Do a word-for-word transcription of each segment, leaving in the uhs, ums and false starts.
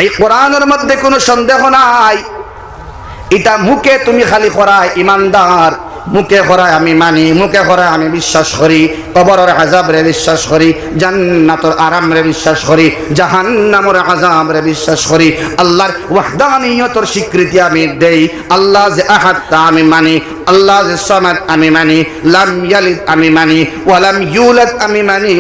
এই কোরআনর মধ্যে কোনো সন্দেহ নাই। ইটা মুখে তুমি খালি কইরায় ইমানদার, মুখে কইরায় আমি মানি, মুখে কইরায় আমি বিশ্বাস করি, কবরর আযাবরে বিশ্বাস করি, জান্নাতর আরামরে বিশ্বাস করি, জাহান্নামর আযাবরে বিশ্বাস করি, আল্লাহর ওয়াহদানিয়তর স্বীকৃতি আমি দেই, আল্লাহ যে আহাদ তা আমি মানি, আল্লাহ যে সামাদ আমি মানি, লাম ইয়ালিদ আমি মানি, ওয়া লাম ইউলাদ আমি মানি,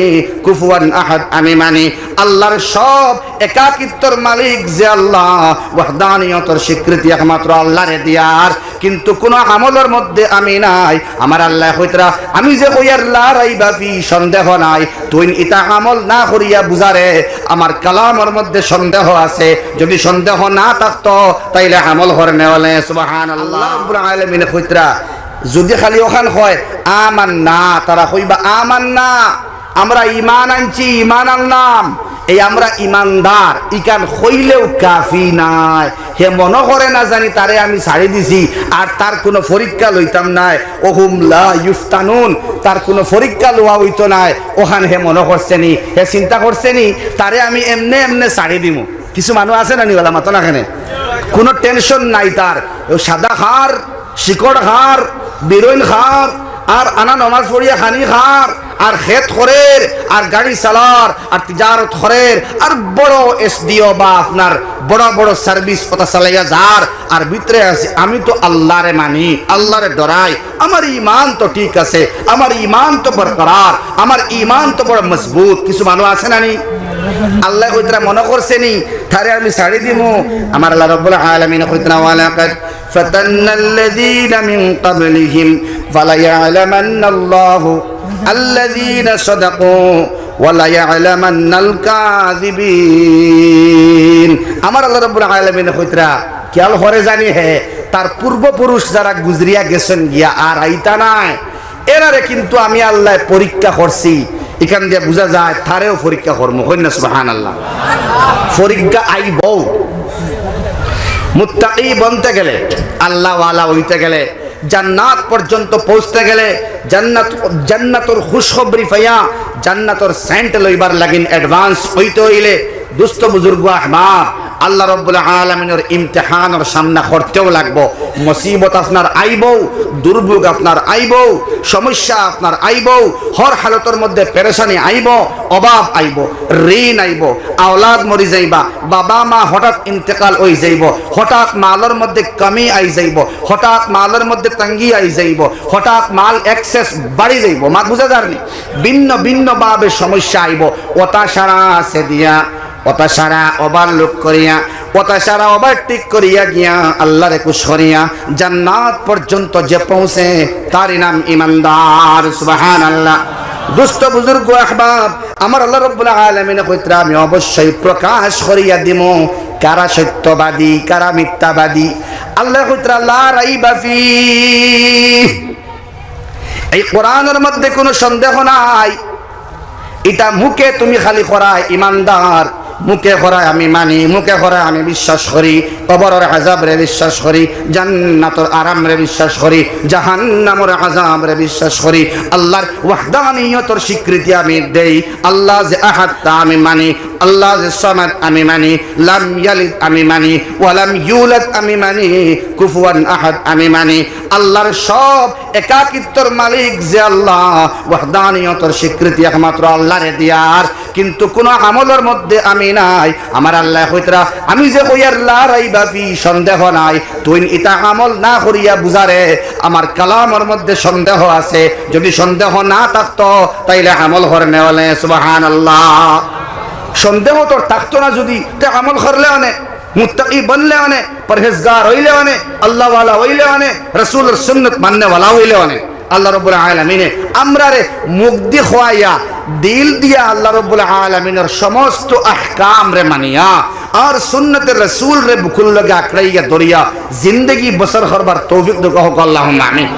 কুফুয়ান আহাদ আমি মানি। আল্লাহর সব একাকিত্বর মালিক যে আল্লাহ, ওয়াহদানিয়তর স্বীকৃতি একমাত্র আল্লাহরে দিয়ার, কিন্তু কোনো আমলর মধ্যে আমি নাই। আমার আল্লাহ কইতরা, আমি যে কইয়ার লা রাইবা ফি, সন্দেহ নাই, তুই ইতা আমল না করিয়া বুঝারে, আমার কালামর মধ্যে সন্দেহ আছে। যদি সন্দেহ না থাকতো, তাইলে আমল করনে অলে। সুবহানাল্লাহ। আল্লাহ রাব্বুল আলামিনে কইতরা, যদি খালি অখান কয় আমান্না, তারা কইবা আমান্না, আমরা ইমান আনছি, ইমান আনলাম, এই আমরা ইমানদার, ইখান কইলেও কাফি নায়। হে মনো করে না জানি তারে আমি ছাড়ি দিছি, আর তার কোনো পরীক্ষা লইতাম নায়। ওহুম লা ইউফতানুন, তার কোনো পরীক্ষা লওয়া অইতো নায়। অখান হে মনো করছে নি, হে চিন্তা করছে নি, তারে আমি এমনে এমনে ছাড়ি দিমু। কিছু মানুষ আছে না নি, ওলা মাতো না কেনে? কোনো টেনশন নাই তার। ও সাদা খার, শিকড় খার, বিরইন খার, আর আনা নমাজ পড়িয়া খানি খার, আর খেত করের, আর গাড়ি চালার, আর তিজারত করের, আর বড় এসডিও বা আপনার বড় বড় সার্ভিস ওটা চালাইয়া যার, আর ভিতরে আছে, আমি তো আল্লাহরে মানি, আল্লাহরে ডরাই, আমার ইমান তো ঠিক আছে, আমার ইমান তো বরকরার, আমার ইমান তো বড় মজবুত। কিছু মানুষ আছে না নি? আল্লাহ কইতরা মনো করছে নি, তারে আমি ছাড়ি দিমু। আমার আল্লাহ রাব্বুল আলামিন কইতরা, ওয়ালাকাদ ফাতান্না আল্লাযীনা মিন ক্বাবলিহিম ফালায়ালামান্নাল্লাহু আল্লাযীনা সাদাকু ওয়ালায়ালামান্নাল কাযিবিন। আমার আল্লাহ রাব্বুল আলামিন কইতরা, খেয়াল করে জানি হে, তার পূর্বপুরুষ যারা গুজরিয়া গেছেন গিয়া আর আইতা নায়, এরারে কিন্তু আমি আল্লাহ পরীক্ষা করছি। ইখান দিয়া বুঝা যায় তারেও পরীক্ষা করমু। কইন না সুবহানাল্লাহ। পরীক্ষা আইবো। মুত্তাকি বনতে গেলে, আল্লাহওয়ালা অইতে গেলে, জান্নাত পর্যন্ত পৌঁছতে গেলে, জান্নাত, জান্নাতর খুশখবরি পাইয়া, জান্নাতর সেন্ট লইবার লাগিন অ্যাডভান্স অইতে অইলে, দোস্ত বুজুর্গ আহবাব, আল্লাহ রাব্বুল আলামিনর ইমতিহানর সামনা করতেও লাগবো। মুসিবত আপনার আইবো, দুর্ভোগ আপনার আইবো, সমস্যা আপনার আইবো, হর হালতর মধ্যে পেরেশানি আইবো, অভাব আইবো, ঋণ আইবো, আওলাদ মরি যাইবা, বাবা মা হঠাৎ ইন্তেকাল অই যাইবো, হঠাৎ মালর মধ্যে কমি আই যাইবো, হঠাৎ মালর মধ্যে তঙ্গি আই যাইবো, হঠাৎ মাল এক্সেস বাড়ি যাইবো, মাত বুঝা যার নি? ভিন্ন ভিন্ন ভাবে সমস্যা আইবো। ওটা সারা আছে দিয়া, ওটা সারা ওভারলুক করিয়া, ওটা সারা ওভারটেক করিয়া গিয়া আল্লাহরে খুশ করিয়া জান্নাত পর্যন্ত যে পৌঁছে, তারই নাম ইমানদার। সুবহানাল্লাহ। দোস্ত বুজুর্গ আহবাব, আমার আল্লাহ রাব্বুল আলামিনে কইতরা, আমি অবশ্যই প্রকাশ করিয়া দিমু কারা সত্যবাদী, কারা মিথ্যাবাদী। আল্লাহ কইতরা, লা রাইবা ফি, এই কোরআনর মধ্যে কোনো সন্দেহ নাই। ইটা মুখে তুমি খালি কইরায় ইমানদার, মুখে কইরায় আমি মানি, মুখে কইরায় আমি বিশ্বাস করি, কবরর আযাবরে বিশ্বাস করি, জান্নাতর আরামরে বিশ্বাস করি, জাহান্নামর আযাবরে বিশ্বাস করি, আল্লাহর ওয়াহদানিয়তর স্বীকৃতি আমি দেই, আল্লাহ যে আহাদ তা আমি মানি, আল্লাহ যে সামাদ আমি মানি, লাম ইয়ালিদ আমি মানি, ওয়া লাম ইউলাদ আমি মানি, কুফুয়ান আহাদ আমি মানি। আল্লাহর সব একাকিত্বর মালিক যে আল্লাহ, ওয়াহদানিয়তর স্বীকৃতি একমাত্র আল্লাহরে দিয়ার, কিন্তু কোনো আমলর মধ্যে আমি নাই। আমার আল্লাহ কইতরা, আমি যে কইয়ার লা রাইবা ফি, সন্দেহ নাই, তুই ইতা আমল না করিয়া বুঝারে, আমার কালামর মধ্যে সন্দেহ আছে। যদি সন্দেহ না থাকতো, তাইলে আমল করনে অলে। সুবহানাল্লাহ। সন্দেহ তোর থাকতো না যদি, তে আমল করলে অনে, মুত্তাকি বনলে অনে, পরহেজগার অইলে অনে, আল্লাহওয়ালা অইলে অনে, রসুলর সুন্নত মাননেওয়ালা অইলে অনে। আল্লাহ রাব্বুল আলামিনে আমরারে মুখ দি খোয়াইয়া, দিল দিয়া আল্লাহ রাব্বুল আলামিনর সমস্ত আহকামরে মানিয়া, আর সুন্নতে রসুলরে বুকুর লগে আঁকড়াইয়া ধরিয়া জিন্দেগি বসর করবার তৌফিক দেউক, আল্লাহুম্মা আমিন।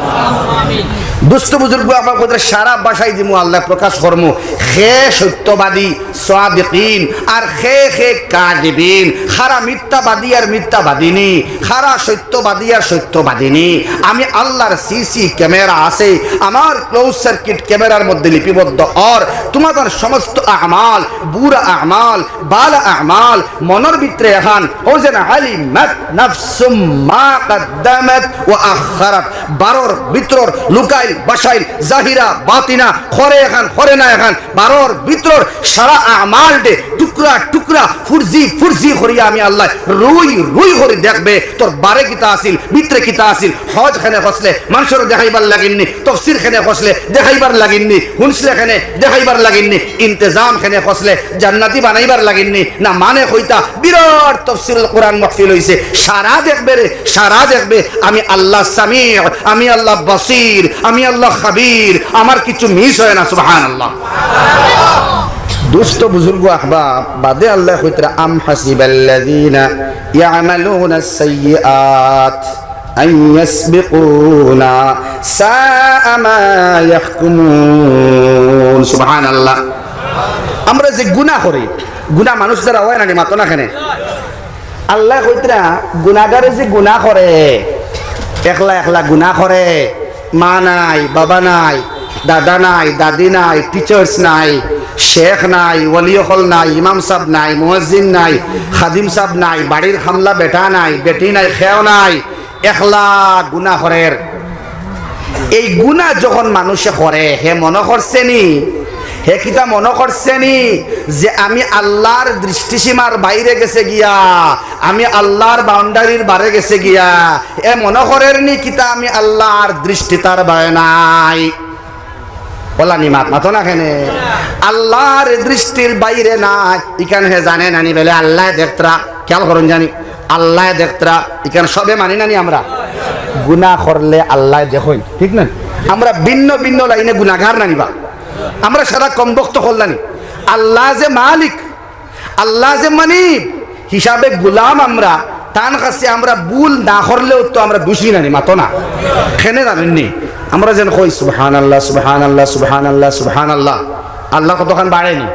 দুস্ত বুজুর্গ, আমার কথা সারা ভাষায় দিমু, আল্লায় প্রকাশ করমু। কে সত্যবাদী, সাদিকিন, আর কে কে কাযিবিন, কারা মিথ্যাবাদী আর মিথ্যাবাদিনী, কারা সত্যবাদী আর সত্যবাদিনী। আমি আল্লার সিসি ক্যামেরা আছে, আমার ক্লোজ সার্কিট ক্যামেরার মধ্যে লিপিবদ্ধ। আর তোমাদের সমস্ত আমাল, বুরা আমাল, বালা আমাল, মনর ভিতরে এখান, ও যেন আলিমাত নাফসুম মা কাদ্দামাত ওয়া আখখারাত, বারোর ভিতরর লুকাইল বাসাইল, জাহিরা বাতিনা, করে এখান, করে না এখান, বারোর ভিতরর সারা আমাল দে টুকরা টুকরা, ফুরজি ফুরজি করিয়া আমি আল্লায় রুই রুই করি দেখবে, তোর বারে কিতা আছিল, ভিতরে কিতা আছিল, হজ খেনে খসলে মানষরে দেখাইবার লাগিননি, তফসির খেনে খসলে দেখাইবার লাগিননি, হুনসলে খেনে দেখাইবার লাগিননি, ইন্তেজাম খেনে খসলে জান্নাতি বানাইবার লাগিননি, না মানে কইতা বিরাট তফসিরুল কোরআন মাহফিল অইছে, সারা দেখবে রে, সারা দেখবে। আমি আল্লাহ সামি, আমি আল্লাহ বসির, আমি আল্লাহ খাবির, আমার কিছু মিস হয় না। সুবহানাল্লাহ। দুস্ত বুজুর্গ আহবাব, বাদে আল্লায় কইতরা, আম হাসিবাল্লাযীনা ইয়া'মালুনাস সাইয়্যিআত আন ইয়াসবিকুনা সাআ মা ইয়াহকুমুন। সুবহানাল্লাহ। আমরা যে গুনাহ করি, গুনাহ মানুষ দ্বারা হয় না নি, মাতো না খেনে? আল্লায় কইতরা, গুনাগারে যে গুনাহ করে, একলা একলা গুনাহ করে, মা নাই, বাবা নাই, দাদা নাই, দাদি নাই, টিচার্স নাই, শেখ নাই, ওলি অকল নাই, ইমাম সাব নাই, মুয়াজ্জিন নাই, খাদিম সাব নাই, বাড়ির খামলা বেটা নাই, বেটি নাই, কেউ নাই, একলা গুনাহ করের। এই গুনাহ যখন মানুষে করে, হে মনো করছে নি, হে কিতা মনো করছে নি যে আমি আল্লার দৃষ্টিসীমার বাইরে গেছে গিয়া, আমি আল্লার বাউন্ডারির বারে গেছে গিয়া, এ মনো করের নি কিতা আমি আল্লার দৃষ্টি তার বায় নাই? বলা নি মাত মাতো না খেনে? আল্লার দৃষ্টির বাইরে নাই, ইখান হে জানে না নি বেলে আল্লায় দেখতরা, খেয়াল করুন জানি, আল্লায় দেখতরা, ইখান সবে মানি না নি আমরা? গুনাহ করলে আল্লায় দেখইন, ঠিক না? আমরা ভিন্ন ভিন্ন লাইনে গুনাগার না নি বা? আমরা সারা কমবখত করলা নি? আল্লাহ যে মালিক, আল্লাহ যে মানি হিসাবে গুলাম আমরা, তান কাছে আমরা ভুল না করলেও তো আমরা দোষী না নি, মাতো না? খেনে জানেন নি? আমরা যেন কই, "সুবহানাল্লাহ, সুবহানাল্লাহ, সুবহানাল্লাহ, সুবহানাল্লাহ।" আল্লাহ কতখান বাড়ে নি?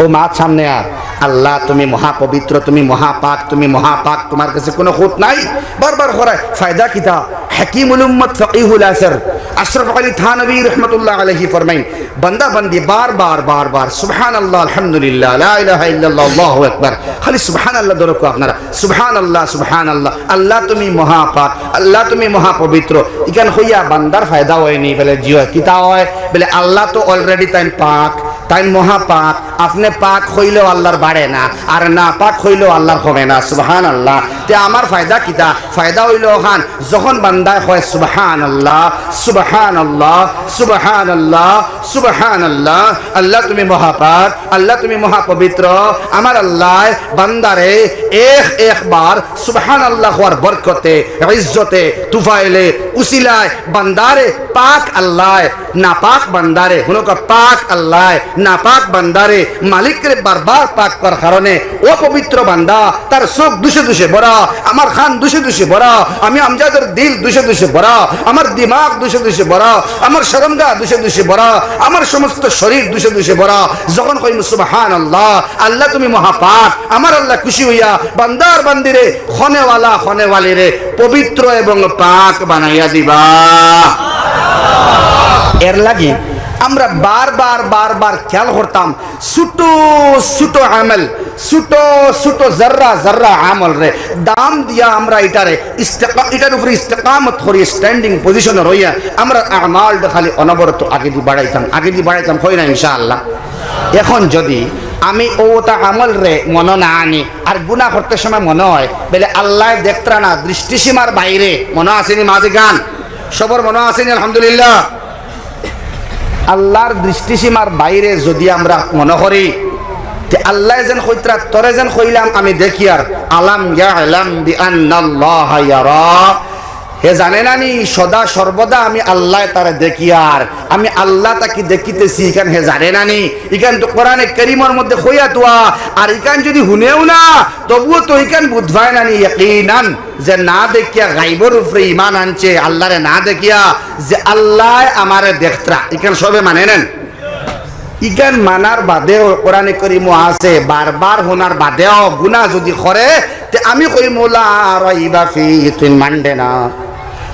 ও মাত সামনে আর, "আল্লাহ, তুমি মহাপবিত্র, তুমি মহাপাক, তুমি মহাপাক, তোমার কাছে কোনো খুঁত নাই।" বারবার করায়, ফায়দা কিতা? হাকিমুল উম্মত ফকিহুল আসর আশরাফ আলী থানভী রহমতুল্লাহ আলাইহি ফরমাইন, বান্দা বান্দি বারবার, বারবার, "সুবহানাল্লাহ, আলহামদুলিল্লাহ, লা ইলাহা ইল্লাল্লাহ, আল্লাহু আকবার।" খালি সুবহানাল্লাহ ধরো কো আপনারা, "সুবহানাল্লাহ, সুবহানাল্লাহ, আল্লাহ তুমি মহাপাক, আল্লাহ তুমি মহাপবিত্র।" ইখান কইয়া বান্দার ফায়দা হয় নি? বেলে জি হয়। কিতা হয়? বেলে আল্লাহ তো already তাইন পাক, তাইন মহাপাক। আপনে পাক কইলেও আল্লার বাড়ে না, আর না পাক কইলেও আল্লার কমে না। সুবহানাল্লাহ। তে আমার ফায়দা কিতা? ফায়দা অইলো অখান, যখন বান্দায় কয়, "সুবহানাল্লাহ, সুবহানাল্লাহ, সুবহানাল্লাহ, সুবহানাল্লাহ, আল্লাহ তুমি মহাপাক, আল্লাহ তুমি মহাপবিত্র।" আমার আল্লায় বান্দারে এক একবার সুবহানাল্লাহ কওয়ার বরকতে, ইজ্জতে, তুফাইলে, উসিলায় বান্দারে পাক আল্লায় নাপাক বান্দারে, হুনো কো, পাক আল্লায় নাপাক বান্দারে, মালিকরে বারবার পাক করার কারণে অপবিত্র বান্দা, তার চোখ দুষে দুষে ভরা, আমার কান দুষে দুষে ভরা, আমি আমজাদর দিল দুষে দুষে ভরা, আমার দিমাগ দুষে দুষে ভরা, আমার শরমগাহ দুষে দুষে ভরা, আমার সমস্ত শরীর দুষে দুষে ভরা। যখন কইমু সুবহানাল্লাহ, আল্লাহ তুমি মহাপাক, আমার আল্লাহ খুশি অইয়া বান্দার বান্দিরে, খনেওয়ালা খনেওয়ালিরে পবিত্র এবং পাক বানাইয়া দিবা। এর লাগি আমরা বারবার বারবার খেয়াল করতাম, ছোট ছোট আমল, ছোট ছোট জর্রা জর্রা আমলরে দাম দিয়া আমরা ইটারে ইস্তেকা-, ইটার উপরে ইস্তেকামত করি, স্ট্যান্ডিং পজিশনে রইয়া আমরা আমালটা খালি অনবরত আগেদি বাড়াইতাম, আগেদি বাড়াইতাম, কই না ইনশাআল্লাহ। এখন যদি আমি অতা আমলরে মনো না আনি, আর গুনাহ করতে সময় মনো হয়, বেলে আল্লায় দেখতরা না, দৃষ্টিসীমার বাইরে, মনো আছে নি মাঝে গান? সবর মনো আছে নি? আলহামদুলিল্লাহ। আল্লার দৃষ্টিসীমার বাইরে যদি আমরা মনো করি, তে আল্লায় যেন কইতরা, "তোরে যেন কইলাম আমি দেখিয়ার, আলাম ইয়ালাম বিআন্নাল্লাহা ইয়ারা।" হে জানে না নি, সদা সর্বদা আমি আল্লায় তারে দেখিয়ার, আমি আল্লায় তাকে দেখিতেছি, ইখান হে জানে না নি? ইখান তো কোরআনে করিমর মধ্যে কইয়া থুয়া, আর ইখান যুদি হুনেও না, তবুও তো ইখান বুঝ পায় না নি ইয়াকিনান, যে না দেখিয়া গাইবর উপরে ইমান আনছে, আল্লারে না দেখিয়া, যে আল্লায় আমারে দেখতরা, ইখান সবে মানে নেন। ইখান মানার বাদেও কোরআনে করিমো আছে, বারবার হুনার বাদেও গুনা যুদি করে, তে আমি কইমু লা রাইবা ফি, তুই মানবে না।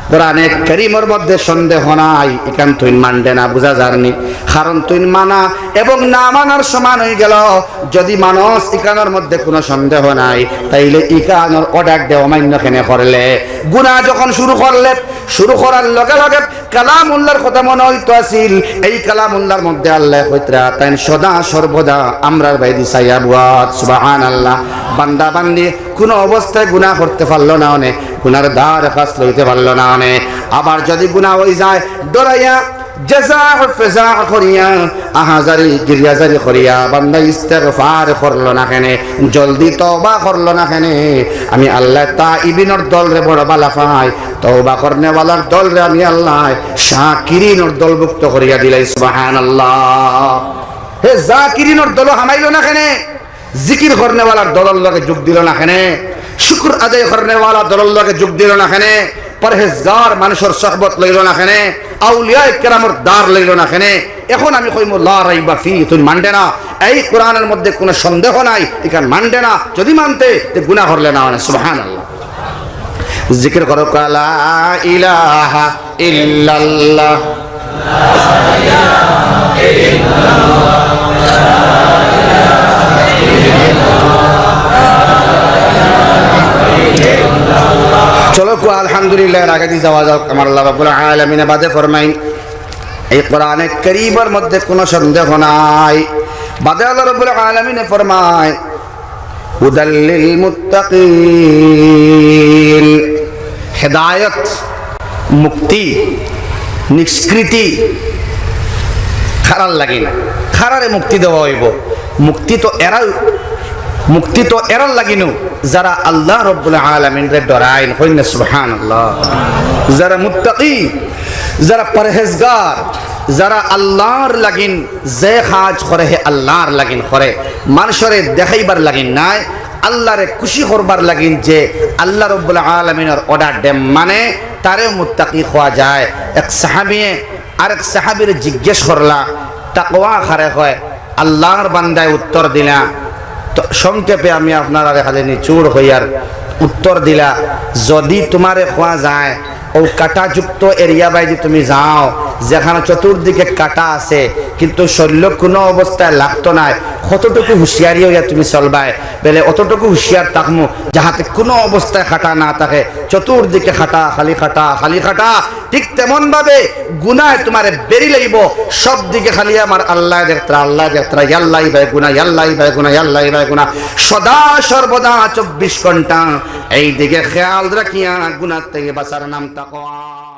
কোরআনে করিমর মধ্যে সন্দেহ নাই, ইখান তুই মানবে না, বুঝা যারনি? কারণ তুই মানা এবং না মানার সমান অইগেল। যুদি মানস ইখানর মধ্যে কুনু সন্দেহ নাই, তাইলে ইখানর অর্ডার দে অমান্য কেনে করলে? গুনা যখন শুরু করলে, শুরু করার লগে লগে কালামুল্লাহর কথা মনো অইতো আছিল, এই কালামুল্লাহর মধ্যে আল্লায় কইতরা, তাইন সদা সর্বদা আমরার বায়দি চাইয়া বওয়াত। সুবহানাল্লাহ। বান্দা বান্দি কুনু অবস্থায় গুনা করতে পারলো না অনে, গুনার ধার কাছ লইতে পারলো না অনে। আবার যুদি গুনা অইযায়, ডরাইয়া, জেজা ফেজা করিয়া, আহাজারি গিরিয়াজারি করিয়া, বান্দা ইস্তেগফার করলো না কেনে, জলদি তওবা করলো না কেনে? আমি আল্লায় তাইবিনর দলরে বড় বালা পাই, তওবা করনেওয়ালার দলরে আমি আল্লায় শাকিরিনর দলভুক্ত করিয়া দিলাই। সুবহানাল্লাহ। হে জাকিরিনর দলো হামাইলো না কেনে? জিকির করনেওয়ালার দলর লগে যোগ দিলো না কেনে? শুকুর আদায় করনেওয়ালা দলর লগে যোগ দিলো না কেনে? পরহেজগার মানুষর সহবত লইলো না কেনে? আউলিয়ায়ে কেরামর ধার লইলো না কেনে? এখন আমি কইমু লা রাইবা ফি, তুই মানবে না। এই কোরআনর মধ্যে কুনু সন্দেহ নাই, ইখান মানবে না। যুদি মানতে, তে গুনা করলে না অনে। সুবহানাল্লাহ। জিকির করো, লা ইলাহা ইল্লাল্লাহ। চলো, কও আলহামদুলিল্লাহ, এর আগেদি যাওয়া যাউক। আমার আল্লাহ রাব্বুল আলামিনে বাদে ফরমাইন, এই কোরআনে করিমর মধ্যে কুনু সন্দেহ নাই। বাদে আল্লাহ রাব্বুল আলামিনে ফরমায়, হুদাল লিল মুত্তাকিন। হেদায়েত, মুক্তি, নিষ্কৃতি কারার লাগি না? কারারে মুক্তি দেওয়া অইবো? মুক্তি তো এরা, মুক্তি তো এরার লাগি নু, যারা আল্লাহ রাব্বুল আলামিনরে ডরাইন। কইন না সুবহানাল্লাহ। যারা মুত্তাকি, যারা পরহেজগার, যারা আল্লাহর লাগিন যে কাজ করে হে আল্লাহর লাগিন করে, মানষরে দেখাইবার লাগিন নায়, আল্লাহরে খুশি করবার লাগিন, যে আল্লাহ রাব্বুল আলামিনর অর্ডার দে মানে তারে মুত্তাকি কওয়া যায়। এক সাহাবিয়ে আরেক সাহাবিরে জিজ্ঞেস করলা, "তাকওয়া কারে কয়?" আল্লাহর বান্দায় উত্তর দিলা, তো সংক্ষেপে আমি আপনারারে খালি নিচুড় কইয়ার উত্তর দিলা, যুদি তুমারে কওয়া যায়, অউ কাঁটাযুক্ত এরিয়া বাইদি তুমি যাও, যেখানো চতুর্দিকে কাঁটা আছে, কিন্তু শল্য কুনু অবস্থায় লাগতো নায়, কতটুকু হুঁশিয়ারি অইয়া তুমি চলবায়? বেলে অতটুকু হুঁশিয়ার থাকমু, যাহাতে কুনু অবস্থায় কাঁটা না থাকে, চতুর্দিকে কাঁটা, খালি কাঁটা, খালি কাঁটা। ঠিক তেমন ভাবে গুনায় তুমারে বেড়ি লইবো, সব দিকে খালি আমার আল্লায় দেখতরা, আল্লায় দেখতরা, ইয়াল্লা ইবায় গুনা, ইয়াল্লা ইবায় গুনা, ইয়াল্লা ইবায় গুনা। সদা সর্বদা চব্বিশ ঘন্টা এই দিকে খেয়াল রাখিয়া গুনা থাকি বাঁচার নাম তাকওয়া।